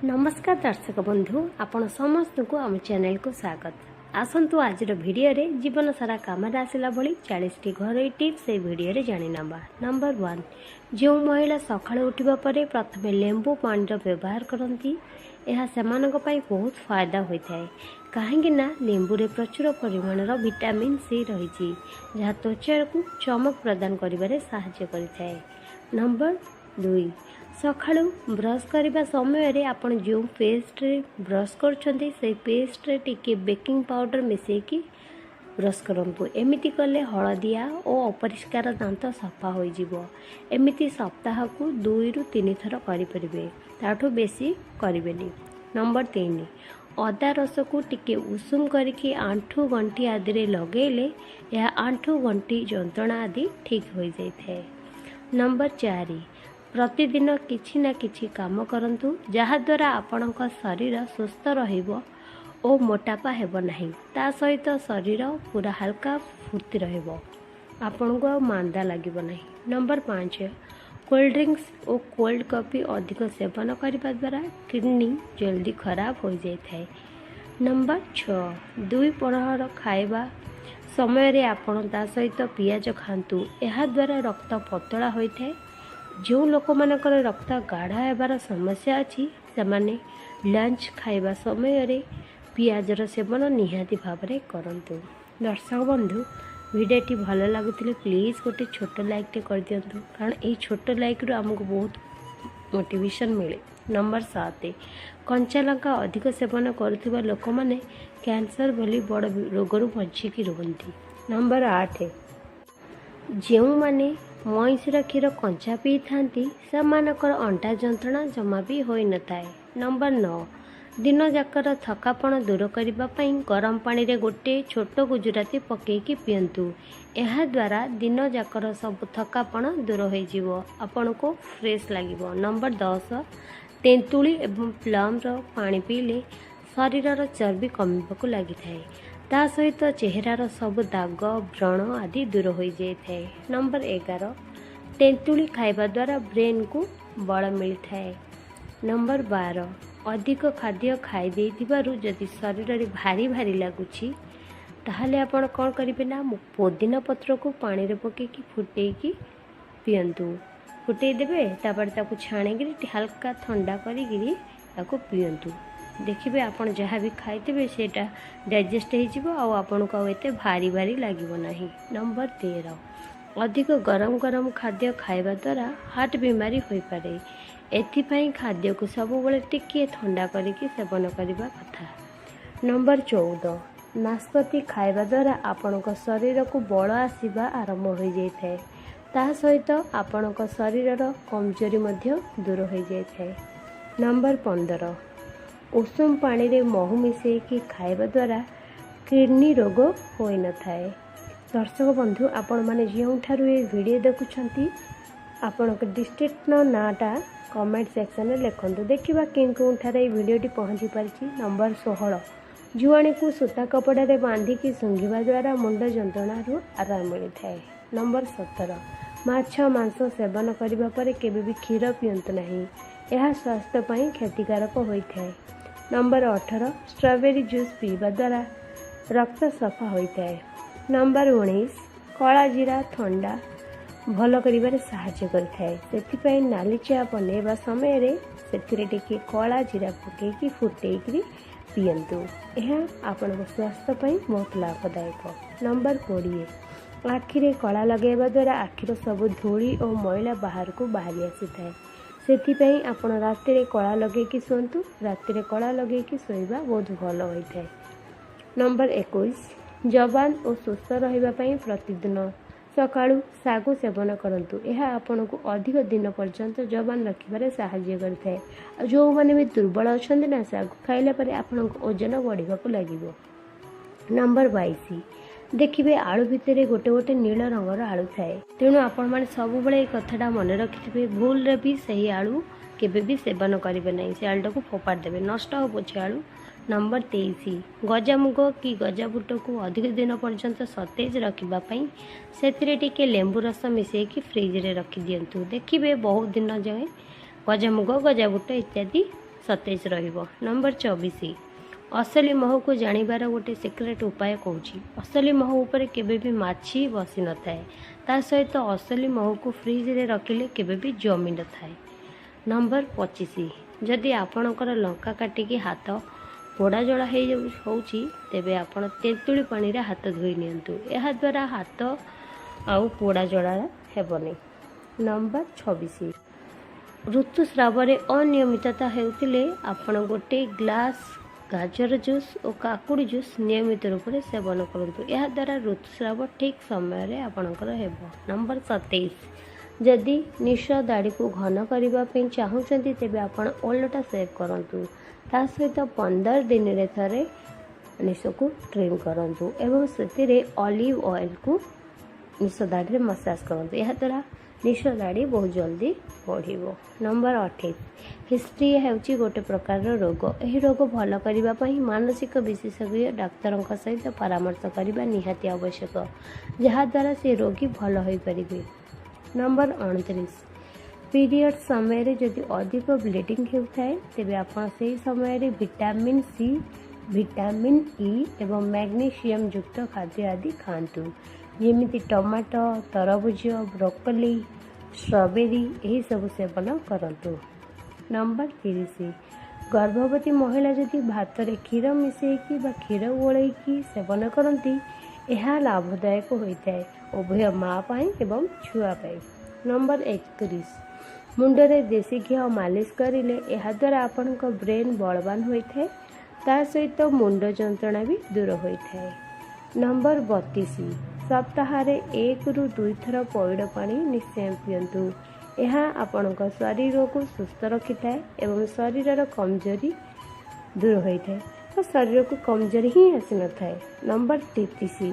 ନମସ୍କାର ଦର୍ଶକ ବନ୍ଧୁ, ଆପଣ ସମସ୍ତଙ୍କୁ ଆମ ଚ୍ୟାନେଲକୁ ସ୍ୱାଗତ। ଆସନ୍ତୁ, ଆଜିର ଭିଡ଼ିଓରେ ଜୀବନ ସାରା କାମରେ ଆସିଲା ଭଳି 40ଟି ଘରୋଇ ଟିପ୍ସ ଏହି ଭିଡ଼ିଓରେ ଜାଣିନେବା। ନମ୍ବର 1, ଯେଉଁ ମହିଳା ସକାଳୁ ଉଠିବା ପରେ ପ୍ରଥମେ ଲେମ୍ବୁ ପାଣିର ବ୍ୟବହାର କରନ୍ତି, ଏହା ସେମାନଙ୍କ ପାଇଁ ବହୁତ ଫାଇଦା ହୋଇଥାଏ। କାହିଁକି ନା ଲେମ୍ବୁରେ ପ୍ରଚୁର ପରିମାଣର ଭିଟାମିନ୍ ସି ରହିଛି, ଯାହା ତ୍ୱଚାକୁ ଚମକ ପ୍ରଦାନ କରିବାରେ ସାହାଯ୍ୟ କରିଥାଏ। ନମ୍ବର 2, ସକାଳୁ ବ୍ରସ୍ କରିବା ସମୟରେ ଆପଣ ଯେଉଁ ପେଷ୍ଟରେ ବ୍ରସ୍ କରୁଛନ୍ତି, ସେଇ ପେଷ୍ଟରେ ଟିକେ ବେକିଂ ପାଉଡ଼ର ମିଶାଇକି ବ୍ରସ୍ କରନ୍ତୁ। ଏମିତି କଲେ ହଳଦିଆ ଓ ଅପରିଷ୍କାର ଦାନ୍ତ ସଫା ହୋଇଯିବ। ଏମିତି ସପ୍ତାହକୁ 2ରୁ 3 ଥର କରିପାରିବେ, ତାଠୁ ବେଶୀ କରିବେନି। ନମ୍ବର 3, ଅଦା ରସକୁ ଟିକେ ଉଷୁମ କରିକି ଆଣ୍ଠୁ ଗଣ୍ଠି ଆଦିରେ ଲଗାଇଲେ ଏହା ଆଣ୍ଠୁ ଗଣ୍ଠି ଯନ୍ତ୍ରଣା ଆଦି ଠିକ୍ ହୋଇଯାଇଥାଏ। ନମ୍ବର 4, ପ୍ରତିଦିନ କିଛି ନା କିଛି କାମ କରନ୍ତୁ, ଯାହାଦ୍ୱାରା ଆପଣଙ୍କ ଶରୀର ସୁସ୍ଥ ରହିବ ଓ ମୋଟାପା ହେବ ନାହିଁ। ତା ସହିତ ଶରୀର ପୁରା ହାଲକା ଫୁର୍ତ୍ତି ରହିବ, ଆପଣଙ୍କୁ ଆଉ ମାନ୍ଦା ଲାଗିବ ନାହିଁ। ନମ୍ବର 5, କୋଲ୍ଡ ଡ୍ରିଙ୍କସ୍ ଓ କୋଲ୍ଡ କଫି ଅଧିକ ସେବନ କରିବା ଦ୍ୱାରା କିଡ଼ନୀ ଜଲ୍ଦି ଖରାପ ହୋଇଯାଇଥାଏ। ନମ୍ବର 6, ଦୁଇ ପ୍ରହର ଖାଇବା ସମୟରେ ଆପଣ ତା ସହିତ ପିଆଜ ଖାଆନ୍ତୁ। ଏହାଦ୍ୱାରା ରକ୍ତ ପତଳା ହୋଇଥାଏ। ଯେଉଁ ଲୋକମାନଙ୍କର ରକ୍ତ ଗାଢ଼ା ହେବାର ସମସ୍ୟା ଅଛି, ସେମାନେ ଲଞ୍ଚ ଖାଇବା ସମୟରେ ପିଆଜର ସେବନ ନିହାତି ଭାବରେ କରନ୍ତୁ। ଦର୍ଶକ ବନ୍ଧୁ, ଭିଡ଼ିଓଟି ଭଲ ଲାଗୁଥିଲେ ପ୍ଲିଜ୍ ଗୋଟେ ଛୋଟ ଲାଇକ୍ଟେ କରିଦିଅନ୍ତୁ, କାରଣ ଏଇ ଛୋଟ ଲାଇକ୍ରୁ ଆମକୁ ବହୁତ ମୋଟିଭେସନ୍ ମିଳେ। ନମ୍ବର 7, କଞ୍ଚା ଲଙ୍କା ଅଧିକ ସେବନ କରୁଥିବା ଲୋକମାନେ କ୍ୟାନ୍ସର ଭଳି ବଡ଼ ରୋଗରୁ ବଞ୍ଚିକି ରୁହନ୍ତି। ନମ୍ବର 8, ଯେଉଁମାନେ ମଇଁଷିର କ୍ଷୀର କଞ୍ଚା ପିଇଥାନ୍ତି, ସେମାନଙ୍କର ଅଣ୍ଟା ଯନ୍ତ୍ରଣା ଜମା ବି ହୋଇନଥାଏ। ନମ୍ବର 9, ଦିନଯାକର ଥକାପଣ ଦୂର କରିବା ପାଇଁ ଗରମ ପାଣିରେ ଗୋଟେ ଛୋଟ ଗୁଜୁରାତି ପକାଇକି ପିଅନ୍ତୁ। ଏହାଦ୍ୱାରା ଦିନଯାକର ସବୁ ଥକାପଣ ଦୂର ହୋଇଯିବ, ଆପଣଙ୍କୁ ଫ୍ରେଶ୍ ଲାଗିବ। ନମ୍ବର 10, ତେନ୍ତୁଳି ଏବଂ ପ୍ଲମ୍ର ପାଣି ପିଇଲେ ଶରୀରର ଚର୍ବି କମିବାକୁ ଲାଗିଥାଏ, ତା ସହିତ ଚେହେରାର ସବୁ ଦାଗ ବ୍ରଣ ଆଦି ଦୂର ହୋଇଯାଇଥାଏ। ନମ୍ବର 11, ତେନ୍ତୁଳି ଖାଇବା ଦ୍ୱାରା ବ୍ରେନ୍କୁ ବଳ ମିଳିଥାଏ। ନମ୍ବର 12, ଅଧିକ ଖାଦ୍ୟ ଖାଇ ଦେଇଥିବାରୁ ଯଦି ଶରୀରରେ ଭାରି ଭାରି ଲାଗୁଛି, ତାହେଲେ ଆପଣ କ'ଣ କରିବେ ନା ପୋଦିନା ପତ୍ରକୁ ପାଣିରେ ପକାଇକି ଫୁଟେଇକି ପିଅନ୍ତୁ। ଫୁଟେଇ ଦେବେ, ତାପରେ ତାକୁ ଛାଣିକିରି ହାଲକା ଥଣ୍ଡା କରିକିରି ତାକୁ ପିଅନ୍ତୁ। ଦେଖିବେ, ଆପଣ ଯାହା ବି ଖାଇଥିବେ ସେଇଟା ଡାଇଜେଷ୍ଟ ହେଇଯିବ ଆଉ ଆପଣଙ୍କୁ ଆଉ ଏତେ ଭାରି ଭାରି ଲାଗିବ ନାହିଁ। ନମ୍ବର 13, ଅଧିକ ଗରମ ଗରମ ଖାଦ୍ୟ ଖାଇବା ଦ୍ୱାରା ହାର୍ଟ ବିମାରୀ ହୋଇପାରେ। ଏଥିପାଇଁ ଖାଦ୍ୟକୁ ସବୁବେଳେ ଟିକିଏ ଥଣ୍ଡା କରିକି ସେବନ କରିବା କଥା। ନମ୍ବର 14, ନାସପାତି ଖାଇବା ଦ୍ୱାରା ଆପଣଙ୍କ ଶରୀରକୁ ବଳ ଆସିବା ଆରମ୍ଭ ହୋଇଯାଇଥାଏ, ତା ସହିତ ଆପଣଙ୍କ ଶରୀରର କମଜୋରି ମଧ୍ୟ ଦୂର ହୋଇଯାଇଥାଏ। ନମ୍ବର 15, ଉଷୁମ ପାଣିରେ ମହୁ ମିଶାଇକି ଖାଇବା ଦ୍ୱାରା କିଡ଼ନୀ ରୋଗ ହୋଇନଥାଏ। ଦର୍ଶକ ବନ୍ଧୁ, ଆପଣମାନେ ଯେଉଁଠାରୁ ଏ ଭିଡ଼ିଓ ଦେଖୁଛନ୍ତି, ଆପଣଙ୍କ ଡିଷ୍ଟ୍ରିକ୍ଟର ନାଁଟା କମେଣ୍ଟ ସେକ୍ସନରେ ଲେଖନ୍ତୁ। ଦେଖିବା କେଉଁ କେଉଁଠାରେ ଏଇ ଭିଡ଼ିଓଟି ପହଞ୍ଚି ପାରିଛି। ନମ୍ବର 16, ଜୁଆଣିକୁ ସୂତା କପଡ଼ାରେ ବାନ୍ଧିକି ଶୁଙ୍ଘିବା ଦ୍ୱାରା ମୁଣ୍ଡ ଯନ୍ତ୍ରଣାରୁ ଆରାମ ମିଳିଥାଏ। ନମ୍ବର 17, ମାଛ ମାଂସ ସେବନ କରିବା ପରେ କେବେ ବି କ୍ଷୀର ପିଅନ୍ତୁ ନାହିଁ, ଏହା ସ୍ୱାସ୍ଥ୍ୟ ପାଇଁ କ୍ଷତିକାରକ ହୋଇଥାଏ। ନମ୍ବର 18, ଷ୍ଟ୍ରବେରୀ ଜୁସ୍ ପିଇବା ଦ୍ୱାରା ରକ୍ତ ସଫା ହୋଇଥାଏ। ନମ୍ବର 19, କଳା ଜିରା ଥଣ୍ଡା ଭଲ କରିବାରେ ସାହାଯ୍ୟ କରିଥାଏ। ସେଥିପାଇଁ ନାଲି ଚା ବନେଇବା ସମୟରେ ସେଥିରେ ଟିକେ କଳା ଜିରା ପକାଇକି ଫୁଟେଇକିରି ପିଅନ୍ତୁ। ଏହା ଆପଣଙ୍କ ସ୍ୱାସ୍ଥ୍ୟ ପାଇଁ ବହୁତ ଲାଭଦାୟକ। ନମ୍ବର 20, ଆଖିରେ କଳା ଲଗାଇବା ଦ୍ୱାରା ଆଖିର ସବୁ ଧୂଳି ଓ ମଇଳା ବାହାରକୁ ବାହାରି ଆସିଥାଏ। ସେଥିପାଇଁ ଆପଣ ରାତିରେ କଳା ଲଗାଇକି ଶୁଅନ୍ତୁ। ରାତିରେ କଳା ଲଗାଇକି ଶୋଇବା ବହୁତ ଭଲ ହୋଇଥାଏ। ନମ୍ବର 21, ଯବାନ ଓ ସୁସ୍ଥ ରହିବା ପାଇଁ ପ୍ରତିଦିନ ସକାଳୁ ଶାଗୁ ସେବନ କରନ୍ତୁ। ଏହା ଆପଣଙ୍କୁ ଅଧିକ ଦିନ ପର୍ଯ୍ୟନ୍ତ ଯବାନ ରଖିବାରେ ସାହାଯ୍ୟ କରିଥାଏ। ଆଉ ଯେଉଁମାନେ ବି ଦୁର୍ବଳ ଅଛନ୍ତି ନା, ଶାଗୁ ଖାଇଲା ପରେ ଆପଣଙ୍କ ଓଜନ ବଢ଼ିବାକୁ ଲାଗିବ। ନମ୍ବର 22, ଦେଖିବେ, ଆଳୁ ଭିତରେ ଗୋଟେ ଗୋଟେ ନୀଳ ରଙ୍ଗର ଆଳୁ ଥାଏ। ତେଣୁ ଆପଣମାନେ ସବୁବେଳେ ଏଇ କଥାଟା ମନେ ରଖିଥିବେ, ଭୁଲରେ ବି ସେହି ଆଳୁ କେବେ ବି ସେବନ କରିବେ ନାହିଁ। ସେ ଆଳୁଟାକୁ ଫୋପାଡ଼ି ଦେବେ, ନଷ୍ଟ ହେବ ପଛେ ଆଳୁ। ନମ୍ବର 23, ଗଜାମୁଗ କି ଗଜାବୁଟକୁ ଅଧିକ ଦିନ ପର୍ଯ୍ୟନ୍ତ ସତେଜ ରଖିବା ପାଇଁ ସେଥିରେ ଟିକେ ଲେମ୍ବୁ ରସ ମିଶାଇକି ଫ୍ରିଜରେ ରଖିଦିଅନ୍ତୁ। ଦେଖିବେ, ବହୁତ ଦିନ ଯାଏଁ ଗଜାମୁଗ, ଗଜାବୁଟ ଇତ୍ୟାଦି ସତେଜ ରହିବ। ନମ୍ବର 24, ଅସଲି ମହୁକୁ ଜାଣିବାର ଗୋଟେ ସିକ୍ରେଟ୍ ଉପାୟ କହୁଛି। ଅସଲି ମହୁ ଉପରେ କେବେ ବି ମାଛି ବସିନଥାଏ। ତା ସହିତ ଅସଲି ମହୁକୁ ଫ୍ରିଜରେ ରଖିଲେ କେବେ ବି ଜମି ନଥାଏ। ନମ୍ବର 25, ଯଦି ଆପଣଙ୍କର ଲଙ୍କା କାଟିକି ହାତ ପୋଡ଼ା ଜଳା ହେଉଛି, ତେବେ ଆପଣ ତେନ୍ତୁଳି ପାଣିରେ ହାତ ଧୋଇ ନିଅନ୍ତୁ। ଏହାଦ୍ୱାରା ହାତ ଆଉ ପୋଡ଼ା ଜଳା ହେବନି। ନମ୍ବର 26, ଋତୁସ୍ରାବରେ ଅନିୟମିତତା ହେଉଥିଲେ ଆପଣ ଗୋଟେ ଗ୍ଲାସ୍ ଗାଜର ଜୁସ୍ ଓ କାକୁଡ଼ି ଜୁସ୍ ନିୟମିତ ରୂପରେ ସେବନ କରନ୍ତୁ। ଏହାଦ୍ୱାରା ଋତୁସ୍ରାବ ଠିକ୍ ସମୟରେ ଆପଣଙ୍କର ହେବ। ନମ୍ବର 27, ଯଦି ନିଶ ଦାଢ଼ିକୁ ଘନ କରିବା ପାଇଁ ଚାହୁଁଛନ୍ତି, ତେବେ ଆପଣ ଓଲଟା ସେଭ୍ କରନ୍ତୁ। ତା ସହିତ 15 ଦିନରେ ଥରେ ନିଶକୁ ଟ୍ରିମ୍ କରନ୍ତୁ ଏବଂ ସେଥିରେ ଅଲିଭ୍ ଅଏଲ୍କୁ ନିଶ ଦାଢ଼ିରେ ମସାଜ କରନ୍ତୁ। ଏହାଦ୍ୱାରା ନିଶ ଦାଢ଼ି ବହୁତ ଜଲ୍ଦି ବଢ଼ିବ। ନମ୍ବର 28, ହିଷ୍ଟ୍ରିଆ ହେଉଛି ଗୋଟେ ପ୍ରକାରର ରୋଗ। ଏହି ରୋଗ ଭଲ କରିବା ପାଇଁ ମାନସିକ ବିଶେଷଜ୍ଞ ଡାକ୍ତରଙ୍କ ସହିତ ପରାମର୍ଶ କରିବା ନିହାତି ଆବଶ୍ୟକ, ଯାହାଦ୍ୱାରା ସେ ରୋଗୀ ଭଲ ହୋଇପାରିବେ। ନମ୍ବର 29, ପିରିୟଡ଼ ସମୟରେ ଯଦି ଅଧିକ ବ୍ଲିଡ଼ିଂ ହେଉଥାଏ, ତେବେ ଆପଣ ସେହି ସମୟରେ ଭିଟାମିନ୍ ସି, ଭିଟାମିନ୍ ଇ ଏବଂ ମ୍ୟାଗ୍ନେସିୟମ୍ ଯୁକ୍ତ ଖାଦ୍ୟ ଆଦି ଖାଆନ୍ତୁ, ଯେମିତି ଟମାଟୋ, ତରଭୁଜ, ବ୍ରୋକୋଲି, ଷ୍ଟ୍ରବେରୀ ଏହିସବୁ ସେବନ କରନ୍ତୁ। ନମ୍ବର 30, ଗର୍ଭବତୀ ମହିଳା ଯଦି ଭାତରେ କ୍ଷୀର ମିଶାଇକି ବା କ୍ଷୀର ଗୋଳେଇକି ସେବନ କରନ୍ତି, ଏହା ଲାଭଦାୟକ ହୋଇଥାଏ ଉଭୟ ମା ପାଇଁ ଏବଂ ଛୁଆ ପାଇଁ। ନମ୍ବର 31, ମୁଣ୍ଡରେ ଦେଶୀ ଘିଅ ମାଲିସ କରିଲେ ଏହାଦ୍ୱାରା ଆପଣଙ୍କ ବ୍ରେନ୍ ବଳବାନ ହୋଇଥାଏ, ତା ସହିତ ମୁଣ୍ଡ ଯନ୍ତ୍ରଣା ବି ଦୂର ହୋଇଥାଏ। ନମ୍ବର 32, ସପ୍ତାହରେ 1ରୁ 2 ଥର ପଇଡ଼ ପାଣି ନିଶ୍ଚୟ ପିଅନ୍ତୁ। ଏହା ଆପଣଙ୍କ ଶରୀରକୁ ସୁସ୍ଥ ରଖିଥାଏ ଏବଂ ଶରୀରର କମଜୋରି ଦୂର ହୋଇଥାଏ ଓ ଶରୀରକୁ କମଜୋରି ହିଁ ଆସିନଥାଏ। ନମ୍ବର 33,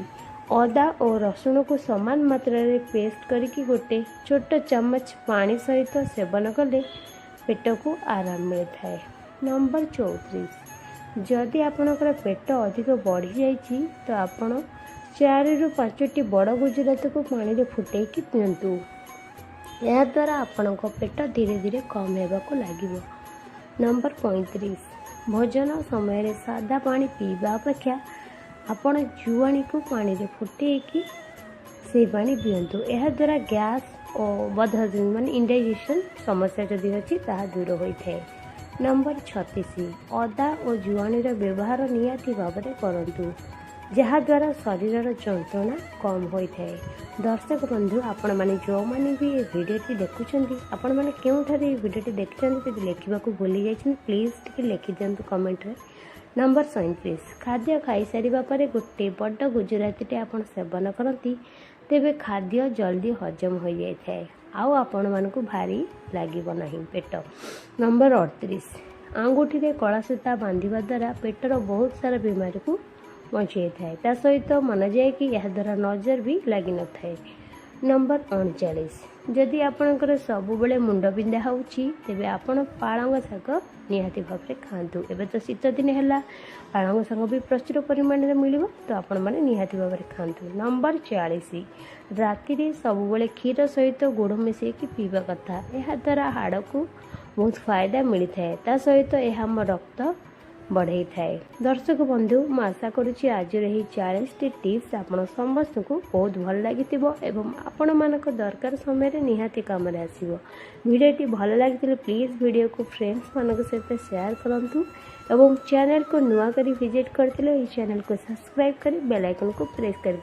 ଅଦା ଓ ରସୁଣକୁ ସମାନ ମାତ୍ରାରେ ପେଷ୍ଟ କରିକି ଗୋଟେ ଛୋଟ ଚାମଚ ପାଣି ସହିତ ସେବନ କଲେ ପେଟକୁ ଆରାମ ମିଳିଥାଏ। ନମ୍ବର 34, ଯଦି ଆପଣଙ୍କର ପେଟ ଅଧିକ ବଢ଼ିଯାଇଛି, ତ ଆପଣ 4ରୁ 5ଟି ବଡ଼ ଗୁଜୁରାତିକୁ ପାଣିରେ ଫୁଟେଇକି ପିଅନ୍ତୁ। ଏହାଦ୍ୱାରା ଆପଣଙ୍କ ପେଟ ଧୀରେ ଧୀରେ କମ୍ ହେବାକୁ ଲାଗିବ। ନମ୍ବର 35, ଭୋଜନ ସମୟରେ ସାଦା ପାଣି ପିଇବା ଅପେକ୍ଷା ଆପଣ ଜୁଆଣିକୁ ପାଣିରେ ଫୁଟେଇକି ସେଇ ପାଣି ପିଅନ୍ତୁ। ଏହାଦ୍ୱାରା ଗ୍ୟାସ୍ ଓ ବଦହଜମି ମାନେ ଇନଡାଇଜେସନ୍ ସମସ୍ୟା ଯଦି ଅଛି, ତାହା ଦୂର ହୋଇଥାଏ। ନମ୍ବର 36, ଅଦା ଓ ଜୁଆଣିର ବ୍ୟବହାର ନିହାତି ଭାବରେ କରନ୍ତୁ, ଯାହାଦ୍ୱାରା ଶରୀରର ଯନ୍ତ୍ରଣା କମ୍ ହୋଇଥାଏ। ଦର୍ଶକ ବନ୍ଧୁ, ଆପଣମାନେ ଯେଉଁମାନେ ବି ଏ ଭିଡ଼ିଓଟି ଦେଖୁଛନ୍ତି, ଆପଣମାନେ କେଉଁଠାରେ ଏ ଭିଡ଼ିଓଟି ଦେଖିଛନ୍ତି ଯଦି ଲେଖିବାକୁ ଭୁଲି ଯାଇଛନ୍ତି, ପ୍ଲିଜ୍ ଟିକେ ଲେଖିଦିଅନ୍ତୁ କମେଣ୍ଟରେ। ନମ୍ବର 37, ଖାଦ୍ୟ ଖାଇସାରିବା ପରେ ଗୋଟେ ବଡ଼ ଗୁଜୁରାତିଟେ ଆପଣ ସେବନ କରନ୍ତି, ତେବେ ଖାଦ୍ୟ ଜଲ୍ଦି ହଜମ ହୋଇଯାଇଥାଏ ଆଉ ଆପଣମାନଙ୍କୁ ଭାରି ଲାଗିବ ନାହିଁ ପେଟ। ନମ୍ବର 38, ଆଙ୍ଗୁଠିରେ କଳା ସୂତା ବାନ୍ଧିବା ଦ୍ୱାରା ପେଟର ବହୁତ ସାରା ବିମାରୀକୁ ବଞ୍ଚେଇଥାଏ। ତା ସହିତ ମନାଯାଏ କି ଏହାଦ୍ୱାରା ନଜର ବି ଲାଗିନଥାଏ। ନମ୍ବର 39, ଯଦି ଆପଣଙ୍କର ସବୁବେଳେ ମୁଣ୍ଡବିନ୍ଧା ହେଉଛି, ତେବେ ଆପଣ ପାଳଙ୍ଗ ଶାଗ ନିହାତି ଭାବରେ ଖାଆନ୍ତୁ। ଏବେ ତ ଶୀତ ଦିନ ହେଲା, ପାଳଙ୍ଗ ଶାଗ ବି ପ୍ରଚୁର ପରିମାଣରେ ମିଳିବ, ତ ଆପଣମାନେ ନିହାତି ଭାବରେ ଖାଆନ୍ତୁ। ନମ୍ବର 40, ରାତିରେ ସବୁବେଳେ କ୍ଷୀର ସହିତ ଗୁଡ଼ ମିଶାଇକି ପିଇବା କଥା। ଏହାଦ୍ୱାରା ହାଡ଼କୁ ବହୁତ ଫାଇଦା ମିଳିଥାଏ, ତା ସହିତ ଏହା ଆମ ରକ୍ତ ବଢ଼େଇଥାଏ। ଦର୍ଶକ ବନ୍ଧୁ, ମୁଁ ଆଶା କରୁଛି ଆଜିର ଏହି 40ଟି ଟିପ୍ସ ଆପଣ ସମସ୍ତଙ୍କୁ ବହୁତ ଭଲ ଲାଗିଥିବ ଏବଂ ଆପଣମାନଙ୍କ ଦରକାର ସମୟରେ ନିହାତି କାମରେ ଆସିବ। ଭିଡ଼ିଓଟି ଭଲ ଲାଗିଥିଲେ ପ୍ଲିଜ୍ ଭିଡ଼ିଓକୁ ଫ୍ରେଣ୍ଡସ୍ମାନଙ୍କ ସହିତ ସେୟାର କରନ୍ତୁ ଏବଂ ଚ୍ୟାନେଲକୁ ନୂଆ କରି ଭିଜିଟ୍ କରିଥିଲେ ଏହି ଚ୍ୟାନେଲକୁ ସବସ୍କ୍ରାଇବ୍ କରି ବେଲ୍ ଆଇକନ୍କୁ ପ୍ରେସ୍ କରିବେ।